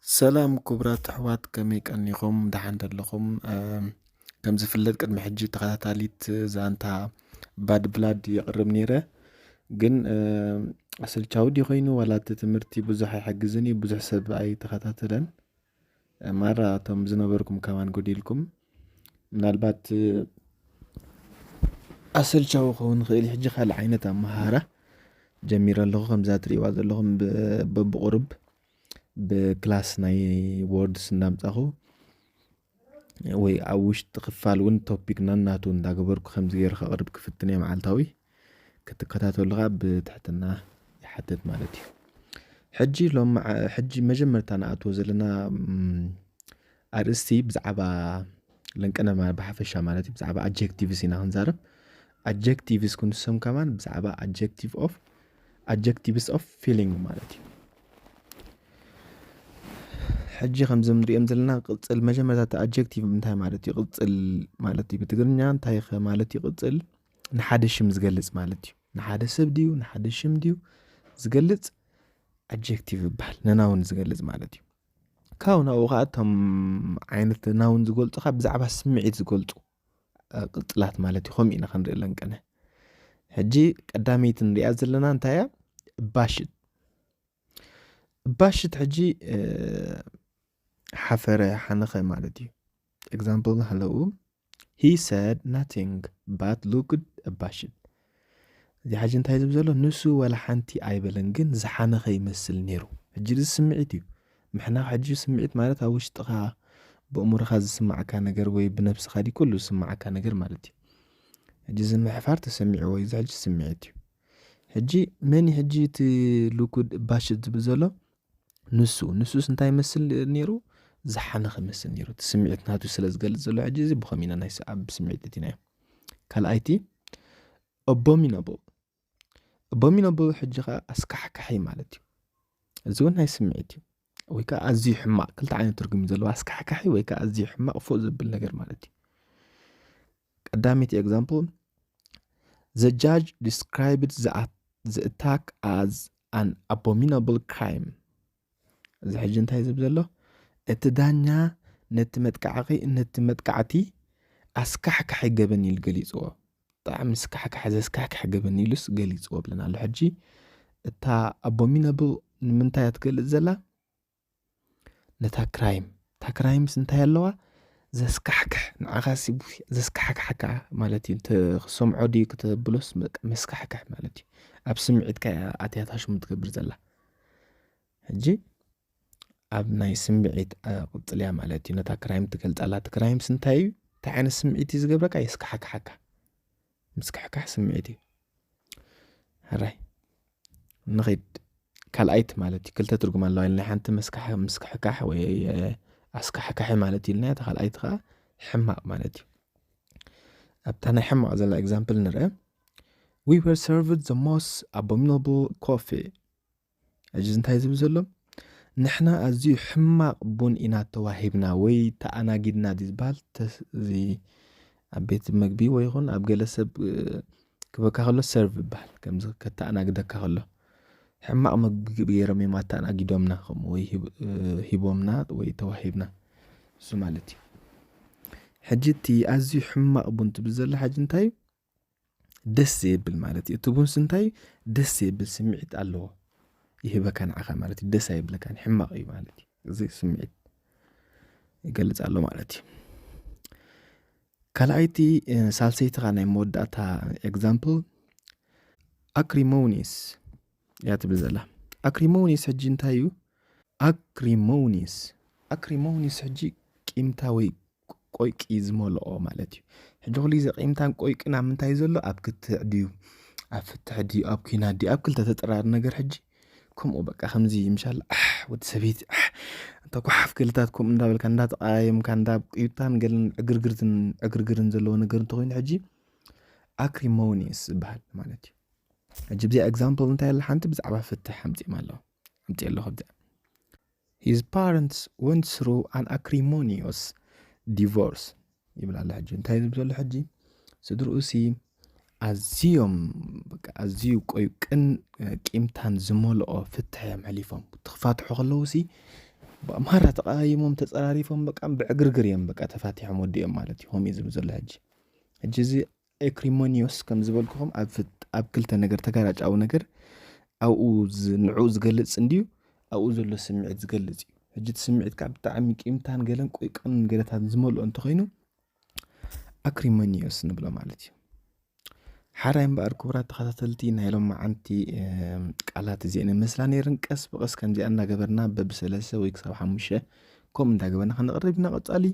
ሰላም ክቡራት ኣሕዋት፣ ከመይ ቀኒኹም? ደሓን ደለኹም? ከም ዝፍለጥ ቅድሚ ሕጂ ተኸታታሊት ዛንታ ባድ ብላድ የቕርብ ነይረ፣ ግን ኣሰልቻዊ ድዩ ኮይኑ ዋላ እቲ ትምህርቲ ብዙሕ ኣይሕግዝን እዩ፣ ብዙሕ ሰብ ኣይተኸታተለን። ማራ እቶም ዝነበርኩም ከማን ጎዲልኩም። ምናልባት ኣሰልቻዊ ክኸውን ይኽእል። ሕጂ ካልእ ዓይነት ኣመሃራ ጀሚረ ኣለኹ። ከምዛ ትርእይዋ ዘለኹም በብቑሩብ ብክላስ ናይ ወርድስ እንዳምጻኹ ወይ ኣብ ውሽጢ ክፋል እውን ቶፒክ ናናቱ እንዳገበርኩ ከምዚ ገይረ ከቕርብ ክፍትን እየ። መዓልታዊ ክትከታተሉ ከዓ ብትሕትና ይሓትት ማለት እዩ። ሕጂ ሎም ሕጂ መጀመርታ ንኣትዎ ዘለና ኣርእስቲ ብዛዕባ ለንቀነ ብሓፈሻ ማለት እዩ። ብዛዕባ ኣጀክቲቭስ ኢና ክንዛረብ። ኣጀክቲቭስ ክንሶም ከማን ብዛዕባ ኣጀክቲቭ ኦፍ ኣጀክቲቭስ ኦፍ ፊሊንግ ማለት እዩ። ሕጂ ከምዚ ንሪኦም ዘለና ቅፅል መጀመርታ እቲ ኣጀክቲቭ እንታይ ማለት እዩ? ቅፅል ማለት እዩ ብትግርኛ እንታይ ማለት እዩ? ቅፅል ንሓደ ሽም ዝገልፅ ማለት እዩ። ንሓደ ሰብ ድዩ ንሓደ ሽም ድዩ ዝገልፅ ኣጀክቲቭ ይበሃል። ንናውን ዝገልፅ ማለት እዩ። ካብኡ ናብኡ ከዓ እቶም ዓይነት ናውን ዝገልፁ ከዓ ብዛዕባ ስምዒት ዝገልፁ ቅፅላት ማለት እዩ። ከምኡ ኢና ክንርኢ ኣለንቀነ። ሕጂ ቀዳመይቲ ንሪኣ ዘለና እንታይ እያ? እባሽት። እባሽት ሕጂ ሓፈረ ሓነኸ ማለት እዩ። ኤግዛምፕል ሃለው he said nothing but looked እባሽት። እዚ ሕጂ እንታይ ዝብል ዘሎ ንሱ ወላ ሓንቲ ኣይበለን፣ ግን ዝሓነኸ ይመስል ነይሩ። ሕጂ እዚ ስምዒት እዩ። ምሕናኽ ሕጂ ስምዒት ማለት ኣብ ውሽጥኻ ብእምሮኻ ዝስማዓካ ነገር ወይ ብነብስኻ ድዩ ኩሉ ዝስማዓካ ነገር ማለት እዩ። ሕጂ እዚ ምሕፋር ተሰሚዕዎ እዩ። እዚ ሕጂ ስምዒት እዩ። ሕጂ መን እዩ ሕጂ እቲ ሉኩድ እባሽት ዝብል ዘሎ? ንሱ ንሱስ እንታይ ይመስል ነይሩ? ዝሓነኸ ይመስል ነይሩ። እቲ ስምዒት ናቱ ስለ ዝገልጽ ዘሎ ሕጂ እዚ ብኸም ኢና ናይ ኣብ ስምዒት እቲናዮ። ካልኣይቲ ኣቦሚናብል። ኣቦሚናብል ሕጂ ከዓ ኣስካሕካሒ ማለት እዩ። እዚ እውን ናይ ስምዒት እዩ። ወይ ከዓ ኣዝዩ ሕማቕ ክልተ ዓይነት ትርጉም እዩ ዘለዎ። ኣስካሕካሒ ወይ ከዓ ኣዝዩ ሕማቕ ፎእ ዘብል ነገር ማለት እዩ። ቀዳመይቲ ኤግዛምፕል the judge described the attack as an abominable crime። እዚ ሕጂ እንታይ ዝብል ዘሎ? እቲ ዳኛ ነቲ መጥቃዕቂ ነቲ መጥቃዕቲ ኣስካሕካሒ ገበን ኢሉ ገሊፅዎ። ብጣዕሚ ስካሕካሒ ዘስካሕካሒ ገበን ኢሉስ ገሊፅዎ ብለና ኣሎ። ሕጂ እታ ኣቦሚናብል ንምንታይ እያ ትገልፅ ዘላ? ነታ ክራይም እታ ክራይምስ እንታይ ኣለዋ? ዘስካሕክሕ ንዓኻ ዘስካሕክሓካ ማለት እዩ። ክሰምዖ ድዩ ክተብሎስ መስካሕክሕ ማለት እዩ። ኣብ ስምዒትካ ኣትያ ታሽሙ ትገብር ዘላ። ሕጂ ኣብ ናይ ስምዒት ቅፅልያ ማለት እዩ። ነታ ክራይም ትገልፃላ። እቲ ክራይምስ እንታይ እዩ? እንታይ ዓይነት ስምዒት እዩ ዝገብረካ? የስካሕክሓካ። ምስካሕካሕ ስምዒት እዩ። ሕራይ ንኸይድ። ካልኣይቲ ማለት እዩ። ክልተ ትርጉም ኣለዋ ኢልና። ሓንቲ ምስካሕካሕ ወይ ኣስካሕካሒ ማለት እዩ ኢልና። እታ ካልኣይቲ ከዓ ሕማቕ ማለት እዩ። ኣብታ ናይ ሕማቕ ዘላ ኤግዛምፕል ንርአ። We were served the most abominable coffee። ሕጂ እንታይ ዝብል ዘሎ? ንሕና ኣዝዩ ሕማቕ ቡን ኢና ተዋሂብና ወይ ተኣናጊድና ድዩ ዝበሃል? እዚ ኣብ ቤት መግቢ ወይ ይኹን ኣብ ገለ ሰብ ክበካ ከሎ ሰርቭ ይበሃል። ከምዚ ከተኣናግደካ ከሎ ሕማቕ መግቢ ገይሮም እዮም ኣተኣናጊዶምና ከምኡ ወይ ሂቦምና ወይ ተዋሂብና እሱ ማለት እዩ። ሕጂ እቲ ኣዝዩ ሕማቕ ቡን ትብል ዘላ ሕጂ እንታይ እዩ? ደስ ዘየብል ማለት እዩ። እቲ ቡንስ እንታይ ደስ ዘየብል ስምዒት ኣለዎ ይህበካ ንዓኻ ማለት እዩ። ደስ ኣይብለካን፣ ሕማቕ እዩ ማለት እዩ። እዚ ስምዒት ይገልጽ ኣሎ ማለት እዩ። ካልኣይቲ ሳልሰይቲ ኻ ናይ መወዳእታ ኤግዛምፕል ኣክሪሞኒስ እያ ትብል ዘላ። ኣክሪሞኒስ ሕጂ እንታይ እዩ? ኣክሪሞኒስ ኣክሪሞኒስ ሕጂ ቂምታ ወይ ቆይቂ ዝመልኦ ማለት እዩ። ሕጂ ኩሉ ግዜ ቂምታን ቆይቅን ኣብ ምንታይ ዘሎ? ኣብ ክትዕ ድዩ ኣብ ፍትሕ ድዩ ኣብ ኲናት ድዩ ኣብ ክልተ ተጠራሪ ነገር ሕጂ ከምኡ በቃ ከምዚ ምሻል ኣሕ ወዲ ሰበይቲ ኣሕ እንተ ጓሓፍ ገልታት ከምኡ እንዳበልካ እንዳተቃየምካ እንዳ ቅዩታን ገልን ዕግርግርትን ዕግርግርን ዘለዎ ነገር እንተኮይኑ ሕጂ ኣክሪሞኒስ ዝበሃል ማለት እዩ። ሕጂ ብዚኣ ኤግዛምፕል እንታይ ኣለ ሓንቲ ብዛዕባ ፍትሕ ኣምፂኦም ኣለዉ ኣምፂ ኣለኹ ብዚኣ His parents went through an acrimonious divorce ይብል ኣሎ። ሕጂ እንታይ ዝብል ዘሎ ሕጂ ስድርኡ ሲ ኣዝዮም ኣዝዩ ቆይቅን ቂምታን ዝመልኦ ፍትሕ እዮም ሕሊፎም ትኽፋትሑ ከለዉ ሲ ብኣምሃራ ተቐያይሞም ተጸራሪፎም በቃ ብዕግርግር እዮም በቃ ተፋቲሖም ወዲኦም ማለት እዩ። ከምኡ እዩ ዝብል ዘሎ ሕጂ። ሕጂ እዚ ኤክሪሞኒዮስ ከም ዝበልኩኹም ኣብ ፍት-፣ ኣብ ክልተ ነገር ተጋራጫዊ ነገር ኣብኡ ዝ-፣ ንዕኡ ዝገልጽ እንድዩ ኣብኡ ዘሎ ስምዒት ዝገልጽ እዩ። ሕጂ እቲ ስምዒት ከዓ ብጣዕሚ ቂምታን ገለን ቆይቀን ገለታት ዝመልኦ እንተኾይኑ ኣክሪሞኒዮስ ንብሎ ማለት እዩ። ሓራይ እምበኣር ክቡራት ተኸታተልቲ ናይ ሎማዓንቲ ቃላት እዚአን መስላ ነይረን። ቀስ ብቐስ ከምዚኣ እናገበርና በብሰለሰ ወይ ክሳብ ሓሙሽተ ከምኡ እንዳገበርና ከነቕርብ ኢና። ቀጻሊ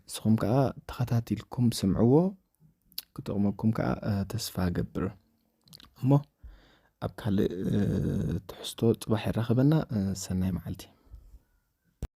ንስኹም ከዓ ተኸታቲልኩም ስምዕዎ፣ ክጠቕመኩም ከዓ ተስፋ ገብር። እሞ ኣብ ካልእ ትሕዝቶ ጽባሕ የራኸበና። ሰናይ መዓልቲ።